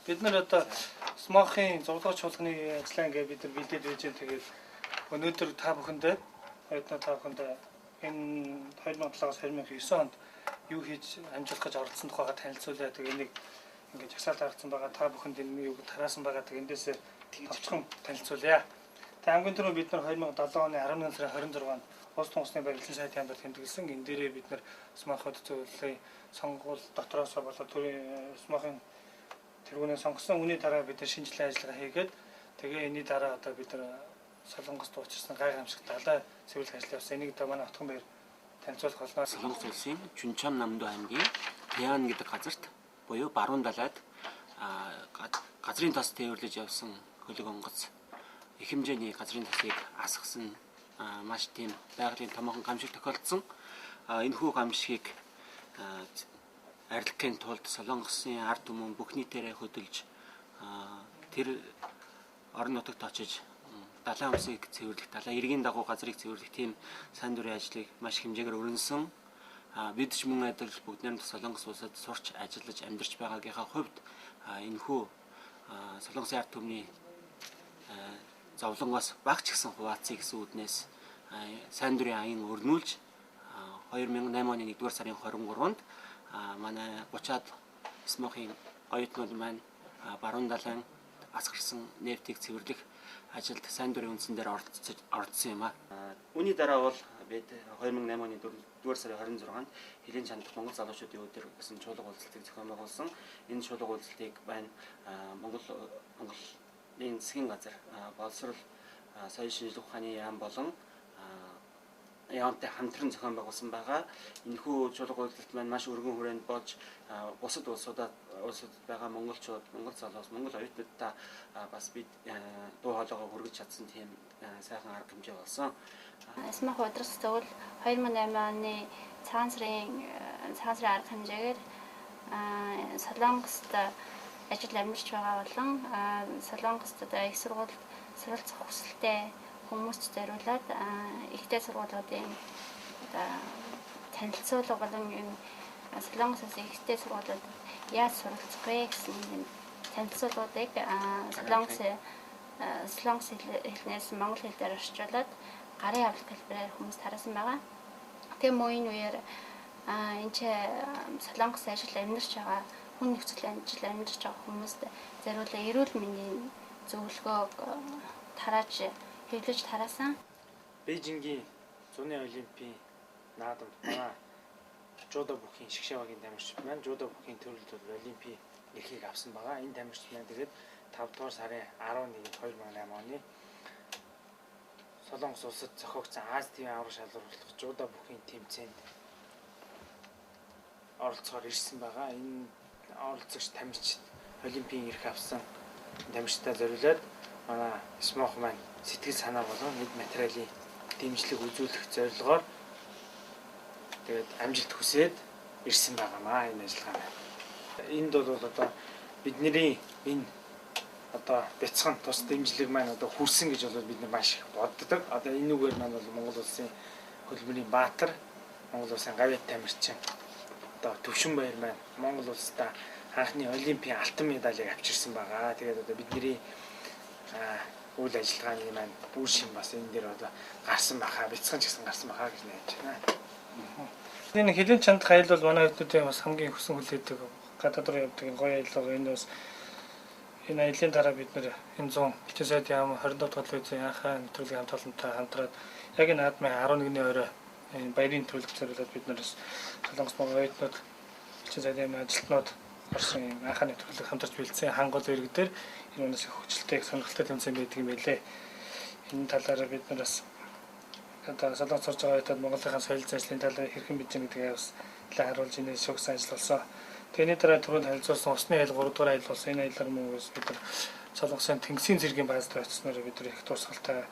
Бид нар одоо СМОХ-ын 6 дугаар чуулганы ажлаа ингээ бид нар бэлдээд байж байгаа. Тэгээд өнөөдөр та бүхэндээ оюутнууд та бүхэндээ энэ 2007-аас 2009 онд юу хийж амжуулах гэж оролцсон тухайга танилцуулъя. Тэгээ энийг ингээд жагсаалт гаргацсан байгаа. Та бүхэнд энэ юуг тараасан байгаа. Тэгээ эндээсээ товчхон танилцуулъя. Тэгээ хамгийн түрүү бид нар 2007 оны 11 сарын 26-нд Улс Тонгосны барилгын сайдын хамтран тэмдэглэсэн. Энэ дээрээ бид нар СМОХ-д зөвлөлийн сонгуул дотроосоо болоод төрийн СМОХ-ын тэргүүнээ сонгосон. Үүний дараа бид нар шинэ жилийн ажиллагаа хийгээд тэгээ энэний дараа одоо бид нар Солонгост учирсан гай гамшиг далай цэвэрлэх ажил явсан. Энийг одоо манай Отгон баяр танилцуулах болно. Солонгос улсын Чүнчан Намдо аймгийн Тэян гэдэг газарт буюу баруун далайд газрын тос тээвэрлэж явсан хөлөг онгоц их хэмжээний газрын тосыг асгасан маш тийм байгалийн томоохон гамшиг тохиолдсон. Энэхүү гамшигыг арилгахын тулд Солонгосын ард түмэн бүх нийтээрээ хөдөлж тэр орон нутагт очиж далайн өмсийг цэвэрлэх, далайн эргийн дагуу газрыг цэвэрлэх тийм сайн дурын ажлыг маш хэмжээгээр өрнөсөн. Бид ч мөн адил бүгд найрамдах Солонгос улсад сурч, ажиллаж, амьдарч байгаагийнхаа хувьд энэхүү Солонгосын ард түмний зовлонгоос багч гэсэн хуваалцъя гэсэн үүднээс сайн дурын аян өрнүүлж 2008 оны 1-р сарын 23-нд манай 30-аад СМОХ-ын оюутнууд маань баруун далайн асгарсан нефтийг цэвэрлэх ажилд сайн дурын үндсэн дээр оролцсон юм аа. Үүний дараа бол бид 2008 оны 4-р сарын 26-нд Хэлийн чанадах Монгол залуучуудын өдөр гэсэн чуулга уулзалтыг зохион байгуулсан. Энэ чуулга уулзалтыг байна Монголын засгийн газар, боловсрол, соёл шинжлэх ухааны яам болон яамтай хамтран зохион байгуулсан байгаа. Энэхүү чуулга уулзалт маань маш өргөн хүрээнд болж бусад улсуудад байгаа монголчууд, монгол залуус, монгол оюутнуудаа бас бид дуу хоолойгоо хүргэж чадсан тийм сайхан арга хэмжээ болсон. СМОХ удирдах зөвлөл 2008 оны цагаан сарын арга хэмжээгээр Солонгост ажил амьдарч байгаа болон Солонгост одоо их сургуульд суралцах хүсэлтэй хүмүүст зориулаад ихтэй сургуулиудын одоо танилцуулга болон энэ Солонгос улсын ихтэй сургуулиуд яаж суралцах вэ гэсэн юм танилцуулгуудыг Солонгос хэлнээс монгол хэл дээр орчуулад гарын авлт хэлбэрээр хүмүүст тараасан байгаа. Тэгээ мөн энэ үеэр энэ ч Солонгос ажил амьдарч байгаа хүн нөхцөл ажил амьдарч байгаа хүмүүст зориулан эрүүл мэндийн зөвлөгөөг тарааж хэвлэж тараасан. Бээжингийн зуны олимпийн наадамд манай жудо бүхийн шигшээ багийн тамирчид маань жудо бүхийн төрөлд бол олимпийн эрхийг авсан байгаа. Энэ тамирчид маань тэгээд 5 дугаар сарын 11-нд 2008 оны Солонгос улсад зохиогдсон Ази тивийн аварга шалралт жудо бүхийн тэмцээнд оролцохоор ирсэн байгаа. Энэ оролцогч тамирчид олимпийн эрх авсан тамирчдаа зориулаад манай СМОХ маань сэтгэл санаа болон эд материалын дэмжлэг үзүүлэх зорилгоор тэгээд амжилт хүсээд ирсэн байгаамаа энэ ажиллагаа маань. Энд бол одоо бидний энэ одоо бяцхан тус дэмжлэг маань одоо хүрсэн гэж бол бид нар маш их боддог. Одоо энэ үгээр маань бол Монгол улсын хөдөлмөрийн баатар, Монгол улсын гавьяат тамирчин одоо Төвшинбаяр маань Монгол улсдаа анхны олимпийн алтан медалийг авчирсан байгаа. Тэгээд одоо бидний үйл ажиллагааны маань бүр шин бас энэ дээр одоо гарсан байхаа, бяцхан ч гэсэн гарсан байхаа гэж найдаж байна. Энэ Хэлийн чанадах аялал бол манай оюутнуудын бас хамгийн хүсэн хүлээдэг гадаад руу явдаг гоё аялал байгаа. Энэ бас энэ аяллаа дараа бид нэр энэ 100 элчин сайдын яам 27 дугаар телевизийн анхаа нэвтрүүлгийн хамт олонтой хамтраад яг энэ наадмын 11-ний орой энэ баярын нэвтрүүлэг зориулаад бид нар бас Солонгос монгол оюутнууд элчин сайдын яамын ажилтнууд орсон юм анхаа нэвтрүүлэг хамтарч бэлдсэн хангол ирэг дээр энэ өнөөс их хөгжилтэй, их сонирхолтой тэмцээн байдаг юм байлээ. Энэ талаараа бид нар бас одоо Солонгос сурж байгаа оюутнууд Монголынхаа соёл заншлын талаар хэрхэн мэдж байгаа гэдгийг бас талаар харуулж энэ шугсан ажил болсон. Тэрний дараа түрүүнд харилцуулсан усны аялал 3 дугаар аялал болсон. Энэ аяллаар мөн бид нар Солонгосын тэнгисийн зэргийн бааз дээр очсноор бид нар их дурсгалтай,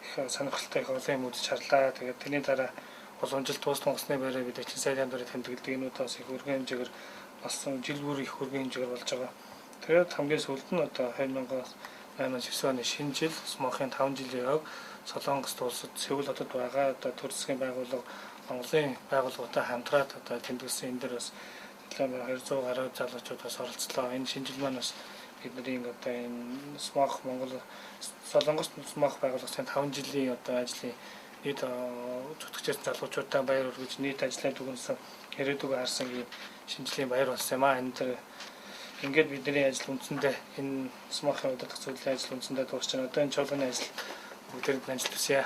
их сонирхолтой их олон юм үзэж харлаа. Тэгээд тэрний дараа уламжилт уус тонгосны байраа бид элчин сайдын хамтран тэмдэглэдэг. Энэ удаа бас их өргөн хэмжээгээр болсон, жил бүр их өргөн хэмжээгээр болж байгаа. Тэгээд хамгийн сүүлд нь одоо 2008 оны шинэ жил СМОХ-ын 5 жилийн явг Солонгост улсад Сөүл хотод байгаа одоо төр засгийн байгууллага Монголын байгууллагатай хамтраад одоо тэмдэглэсэн. Энэ дээр бас 200 гаруй залуучууд бас оролцлоо. Энэ шинэ жил маань бас Бидний одоо энэ СМОХ Монгол Солонгос СМОХ байгууллагын 5 жилийн одоо ажлын нийт зүтгэжсэн залуучуудаа баяр хүргэж, нийт ажлаа дүгнсэн, ирээдүгөө харсан ийм шинэ жилийн баяр болсон юм аа. Энэ дээр ингээд бидний ажил үндсэндээ энэ СМОХ-ын удирдах зүйлийн ажил үндсэндээ дуусч байна. Одоо энэ чуулганы ажил бүгдээрэнд нь ажил хүсье.